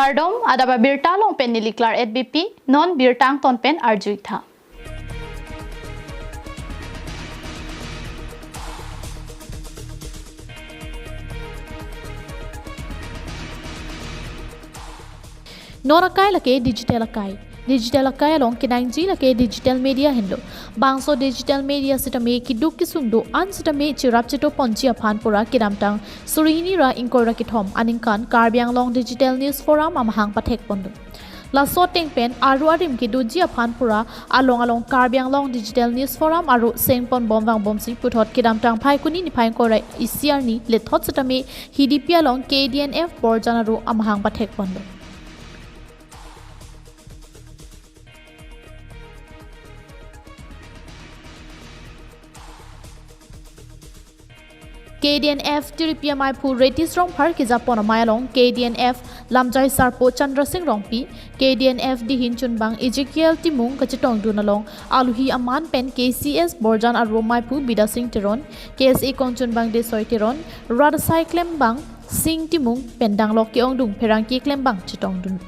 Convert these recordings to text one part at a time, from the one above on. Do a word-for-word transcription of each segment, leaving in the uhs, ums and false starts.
Kardom, adap abirta along pen neli Claret Beypi, non birta angton pen arju-ik tha. Non akai lake digital akai. Digital akai along kenangji lake digital media henlo. Bangso digital media sitame keduk kesung do-an sitame cherap cheto ponji aphan pura kedamtang suri hini ra ingkoi ra kethom aningkan Karbi Anglong Digital News Forum amahang pathek ponlo. Laso ateng pen aru arim kedoji aphan pura along along Karbi Anglong Digital News Forum aru seng pon bom vang bomsi puthot kedamtang Phaikuni niphai ingkoi ra isi arni lethot sitame Hidipi along K D N F Borjan aru amahang pathek ponlo. K D N F tiripi amaiphu Retish Rongphar kejapon amei along K D N F lamjai sarpo Chandra Singh Rongpi, K D N F dihin chunbang Ezekiel Timung kachetongdun along alohi aman pen K C S Borjan aru amaiphu Bidya Singh Teron, K S A kongchunbang Desoi Teron, rat asai klembang Singh Timung pen danglok ke-ongdung pherangke klembang chetongdun.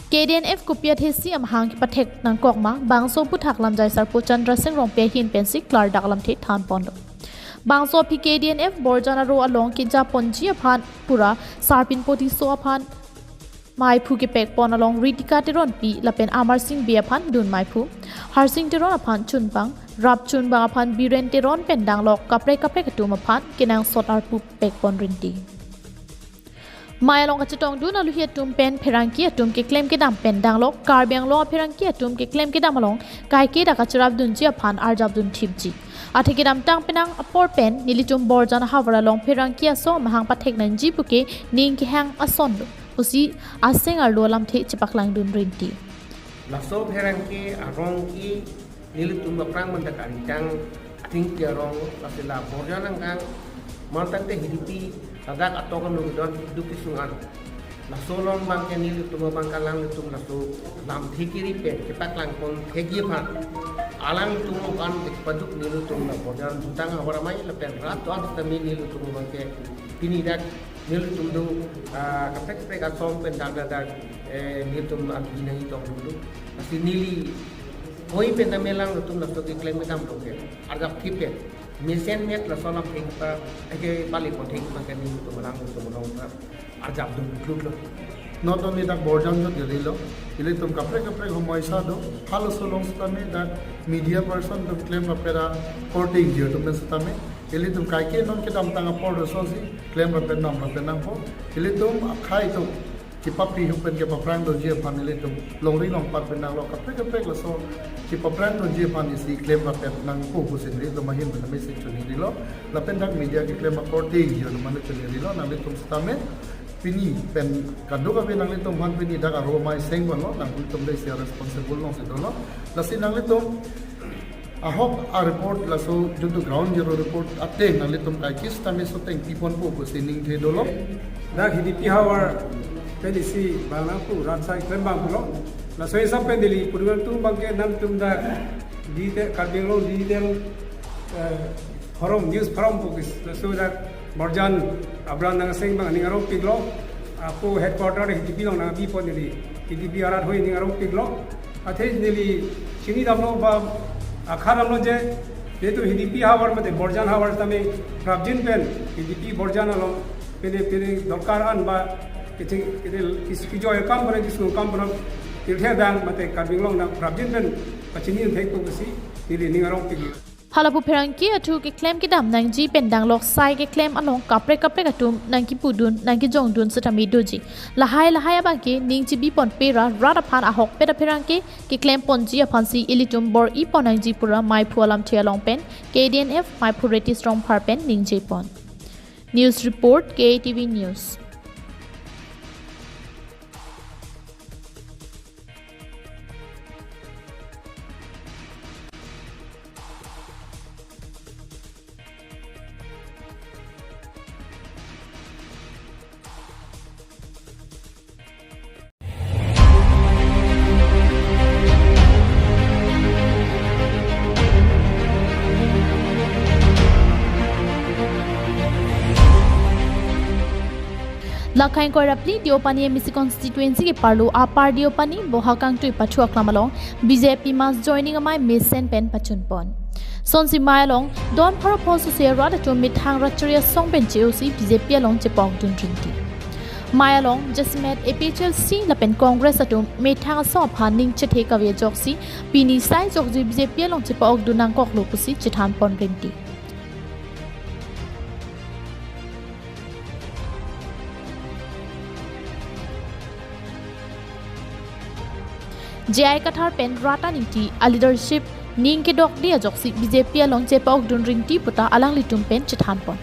K D N F kopi athesi amahang kepathek nangkok ma, bangso aphuthak lamjai sarpo Chandra Singh Rongpi ahin pensi klardak lamthe than ponlo. Bangso aphi K D N F Borjan aru along kejaponji aphan pura sarpinpo Tisso aphan maiphu kepek pon along Ritika Teronpi lapen Amar Singh Bey aphan dun maiphu, Harsing Teron aphan chunbang, rap chunbang aphan Biren Teron pen danglok kaprek kaprek atum aphan kenangsot arpu pek pon rinti. Mei along kachetongdun alohi atum pen pherangke atum keklem kedam pen danglok Karbi Anglong apherangke atum keklem kedam along kaike dak kacherapdunji aphan arjapdun thipji. Athe kedamtang penang apor pen nelitum Borjan ahavar along pherangke aso amahang pathek nangji puke ning kehang ason lo pusi aseng arlo alamthe chepaklangdun rinti. Laso pherangke arong ke nelitum aphrang manda kangtang athengpi arong, lasi la Borjan angkang mantang te Hidipi ladak atok anu kedon duk kesung an. Laso along abangke nelitum abang kalang nelitum laso lamthe kiri pen kepaklang pon thekji aphan alangtum aphan kepaduk nelitum la Borjan jutang havar amei lapen rat do-an sitame nelitum abangke pini dak nelitum do, ah, kaprek kaprek asom pen dak dak dak, eh, nelitum agi nangji tong dulu. Lasi neli hoi pen tame alanglitum laso keklem kedam lo ke arjap thip pen mesen met laso alamthe pa eke pali pon thek abangke nelitum alanglitum along ta arjapdun klut lo. Not only dak Borjan jot diri lo, ilitum kaprek kaprek homoisa do, halaso along sitame dak media person atum klem rapera korte ingjir atum pen sitame, ilitum kaike non kedamtang apor do asosi klem rapet nam rapet nangpo, ilitum akhei atum kepapri hupen kepaphrang doji aphan ilitum longri longpat pen nanglo kaprek kaprek laso kepaphrang doji aphan isi klem rapet nangpo pusi nelitum ahin pen message choningri lo. Lapen dak media keklem akorte ingjir atum pen choningri lo, nanglitum sitame pini pen kadokave nanglitum aphan pini dak aru amei seng ponlo, nanglitum dei isi responsible alongsi dolo. Lasi nanglitum ahok a-report laso juntu ground zero report ateng nanglitum kaike sitame soteng piponpo pusi ningthe dolo. Dak Hidipi havar pen isi bang nangpu rat asai klembang pulo. Laso hisap pen neli pudun atum abangke nangtum dak digital, Karbi Anglong digital, eh, forum, news forum pu ke laso dak Borjan abran nangcheng abang ning arong piklo, ako headquarter Hidipi along nangbi pon neli, Hidipi arat hoi ning arong piklo. Athe neli chini damlo ba akha damlo je, jehetu Hidipi havar mate Borjan havar tame prapjin pen Hidipi Borjan along pine pine dorkar an ba kecheng kine kis-, kijoy akam pen kisung akam pen tirthe dang mate Karbi Anglong nang prapjin pen pachini thekpo pusi neli ning arong piklo. Halapu pherangke athu keklem kedam nangji pen danglok sai keklem along kaprek kaprek atum nangkipudun nangkejongdun sitame doji. Lahai lahai abangke ning chibi ponpe ra rat aphan ahokpet apherangke keklem ponji aphansi ilitum bor-i pon nangji pura maiphu alamthe along pen K D N F maiphu Retish Rongphar pen ningje pon. News report, K T V News. Lakhai ingkoi ra phli Deopani M A C constituency keparlo Upper Deopani Bohakangtui Pathu Aklam along B J P mass joining amei mesen pen pachunpon. Sonsi amei along don pharo pho sose rat atum methang rat chari asong pen che-osi B J P along chepa-okdun ringti. Amei along jasemet A P H L C lapen Congress atum methang asong aphan ning chethe kave ajoksi pini sai jokji B J P along chepa-okdun nangkoklo pusi chethanpon ringti. J I Kathar pen Ratan Ingti a leadership ning kedokde ajoksi B J P along chepa-okdun ringti puta alanglitum pen chethanpon.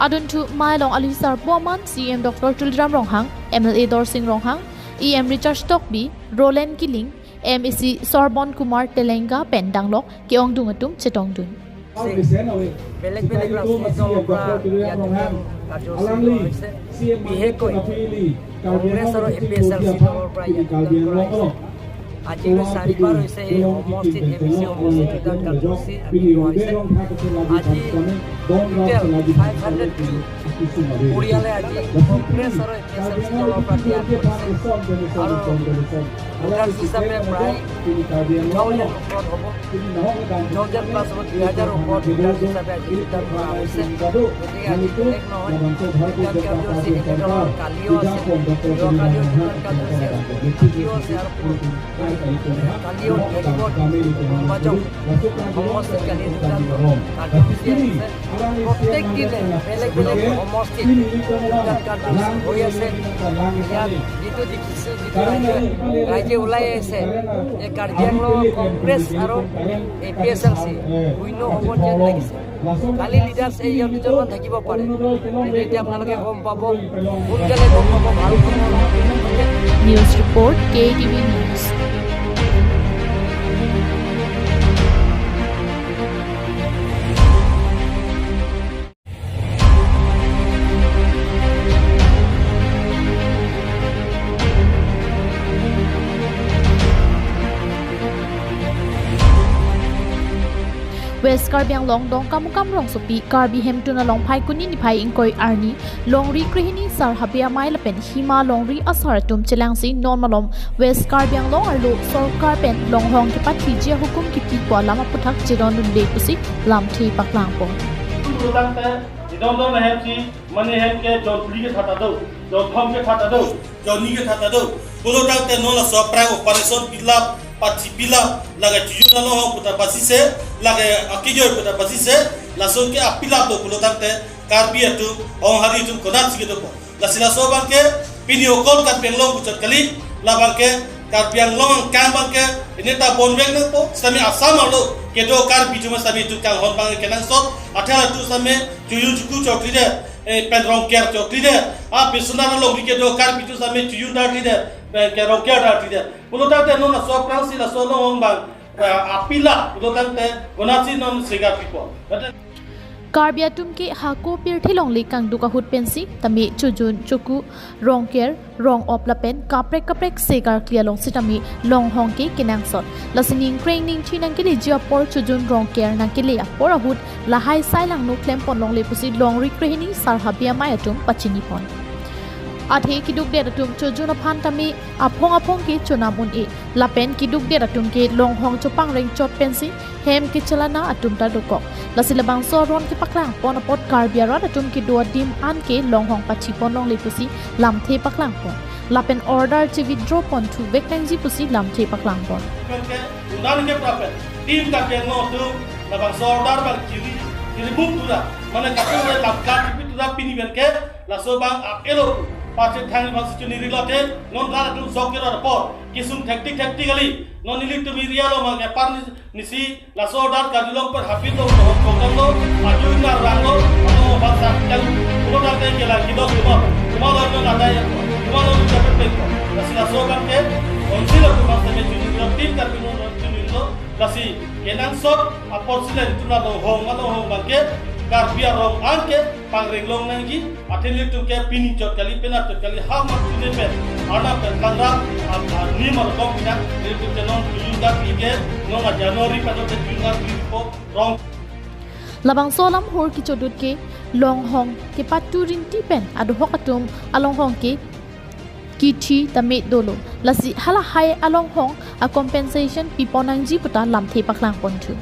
Adunthu amei along aluhi sarpo aman C E M Doctor Tuliram Ronghang, M L A Dorsing Ronghang, E M Richard Tokbi, Roland Killing, M A C Sorbon Kumar Telenga pen danglok ke-ongdung atum chetongdun. বেলেগ বেলেগ ৰাজনৈতিক দলৰ পৰা ইয়াত কাৰ্যসূচী লোৱা হৈছে। বিশেষকৈ কংগ্ৰেছ আৰু এ পি এইচ এল চি দলৰ পৰা ইয়াত যোগদান কৰা হৈছে। আজি চাৰিবাৰ হৈছে এই সমষ্টিত এ পি চি সমষ্টিত যোগদান কাৰ্যসূচী আমি লোৱা হৈছে। আজি টোটেল ফাইভ হাণ্ড্ৰেড টু পৰিয়ালে আজি কংগ্ৰেছ আৰু এ পি এইচ এল চি দলৰ পৰা ত্যাগ কৰিছে। আৰু ভোটাৰ হিচাপে প্ৰায় দুই হাজাৰ ওপৰত হ'ব। দুই হাজাৰ প্লাছ হ'ব, দুই হাজাৰ ওপৰত ভোটাৰ হিচাপে আজি যোগদান কৰা হৈছে। গতিকে আজি বেলেগ নহয়, যোগদান কাৰ্যসূচী এনেধৰণৰ কালিও আছে, যোৱাকালিও যোগদান কাৰ্যসূচী আছে, আজিও আছে আৰু কালিও থাকিব। নিৰ্বাচন সমষ্টিত কালি যোগদান কাৰ্যসূচী আছে। প্ৰত্যেক দিনে বেলেগ বেলেগ সমষ্টিত যোগদান কাৰ্যসূচী হৈ আছে। ইয়াত যিটো দেখিছে, যিটো ৰাইজে, ৰাইজে ওলাই আহিছে, যে কাৰ্বি আংলঙৰ কংগ্ৰেছ আৰু এ পি এইচ এল চি শূন্য হ'ব যেন লাগিছে। কালি লিডাৰ্ছ এই ইয়নিজনমান থাকিব পাৰে, কিন্তু এতিয়া আপোনালোকে গম পাব সোনকালে, গম পাব, ভাল খবৰ। News report, K T V News. West Karbi Anglong Dongkamukam rongsopi Karbi Hemtun along Phaikuni niphai ingkoi arni Longri Krehini Sar Habe Amei lapen Hima Longri asar atum chelangsi non malom West Karbi Anglong arlo sorkar pen longhong kepathiji ahukum kipi pu alam aputhak chedondunde pusi lamthe paklangpon. Pulotangte, idon don ahem si, mane hem ke jon phli kethat ta do, jon thom kethat ta do, jon ni kethat ta do. Pulotangte non laso aphrang operation pilap, pathi pilap, lake chojun alonghong puta basi se, lake akejoi puta basi se, laso ke apilap do pulotangte, Karbi atum, Honghari atum konatsi kedopo. Lasi laso abangke, pini okon Karbi Anglong puchot kali, labangke, Karbi Anglong angkang abangke, ini ta bonvek nangpo, sitame Assam arlo, kedo Karbi atum sitame itum kanghon abangke kenangsot, athela atum sitame, chojun chuku chokri de, eh, pen Rongker chokri de, a Biswanath along kedo Karbi atum sitame, chojun darkri de, pen ke Rongker darkri de. Pulotangte non laso aphrangsi laso alonghong abang, eh, apilap, pulotangte, konatsi non sega pipo. Karbi atum ke hako pirthe longle kangduk ahut pensi tame chojun chuku Rongker rong-op lapen kaprek kaprek segarkli along sitame longhong ke kenangsot. Lasi ningkreng ningthi nangkeleji apor chojun Rongker nangkele apor ahut lahai sai langno klempon longle pusi Longri Krehini Sar Habe Amei atum pachinipon. Athe kedukdet atum chojun aphan tame aphong aphong ke chonam un-e. Lapen kedukdet atum ke longhong chopangreng chot pensi hem kechelana atum ta dokok. Lasi labangso aron kepaklangpon apot Karbi arat atum kedo adim an ke longhong pathipon longle pusi lamthe paklangpon. Lapen order che-withdraw pon thuvek nangji pusi lamthe paklangpon. Pen ke undang ke prapen tim ta ke no tu labangso order bang chiri chiri muk tu da. Mane katung le lamkat ipi tu da pini pen ke laso abang ap elo. Pachethang bang si chuniri lote non rat atum sok ke rat apor. Kesung thektik thektik kali. Non nelitum area along mang kepar ni, nisi laso order karjulong per hapit lo, lo, lo, lo, lo, aju ina rang lo, ano bangsa yang, ulo date kelang kidok lima, lima lo, lo, date yang, lima lo, lo, date pek lo. Lasi laso abangke, konsil lo, bangsa me chunilo, tim Karbi lo, lo, chunilo, lasi kenangsot, apor silen tuna longhong, longhong abangke, Karbi arong angke, pangreng long nangji, athe nelitum ke pining chot kali, penap chot kali, ha mat chune pen, arnam pen kangra, am, am, ni mar kong pinang, nelitum ke non June dak li ke, non a January pen non June dak li po, rong. Labangso alam hor kechodut ke, Longhong kepatu rinti pen adhohok atum alonghong ke kithi tame dolo. Lasi halahai alonghong a compensation pipon nangji puta lamthe paklang ponthu.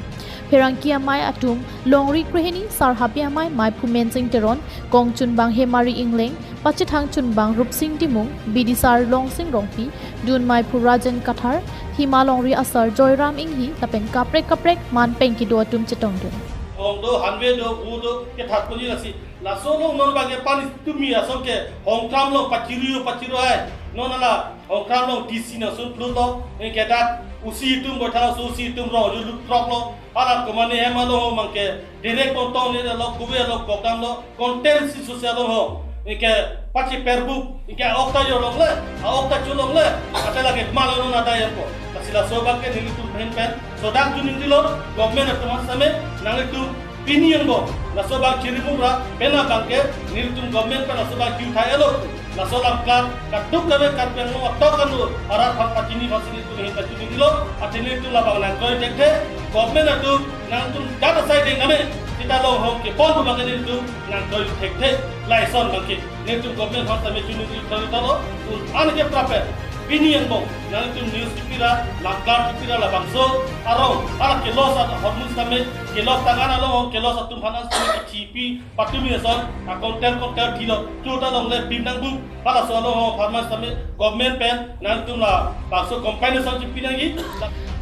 Pherangke amei atum Longri Krehini, Sarhapi amei Maiphu Mensing Teron, Kong chunbang Hemari Engleng, Pachethang chunbang Rupsing Timung, Bidisar Longsing Rongpi, Dun Maiphu Rajen Kathar, Hima Longri asar Joyram Inghi, lapen kaprek kaprek man peng kedo atum chetongdun. Ong do, hanve do, vo do, kethat ponji lasi. Laso along non bangke pani tumi ason ke Hongkram along pachiri-o pachiri-o ai. Non ala Hongkram along D C nangsun plut lo, anke dak O C atum boitha, so O C atum rong ju lut trok lo. Hala komane hem along ho mangke direct tongtong ne lo, kove along program lo, content si social along ho. Anke pachi perbuk, anke ok ta jor longle, a ok ta cho longle, ate lake mal lo na ta yam ko. Lasi laso bangke nelitum pen pen sodak ju ningri lo, government atum same, nanglitum pini angbong laso bang chirimura, penap bangke nelitum government pen laso bang kiu thai elo. Laso lam klar, kaduk kave Karbi Anglong atok anu arat aphan pachini aphansi nelitum hin pachini dilo, ate nelitum labang nangkroi thekthe, government atum nangtum dat asai deng name, sita longhong kepon pu bangke nelitum nangkroi thekthe, lason bangke nelitum government aphan tame chini dilo talo, un an ke prape, pini angbong nangtum news kipira, lam klar kipira labangso arong, ala kelos at hormus tame, kelos tangan along, kelos atum aphan tame kichipi, patumi ason, a konter konter thilo, chuta longle bim nangbu, halaso along ho farmers tame, government pen, nangtum labangso compensation chipi nangji.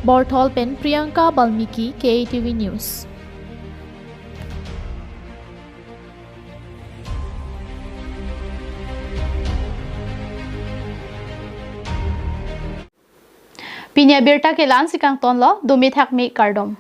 Borthol pen Priyanka Balmiki, K A T V News. Pini abirta ke la-ansi kangtonlo, dome thakme kardom.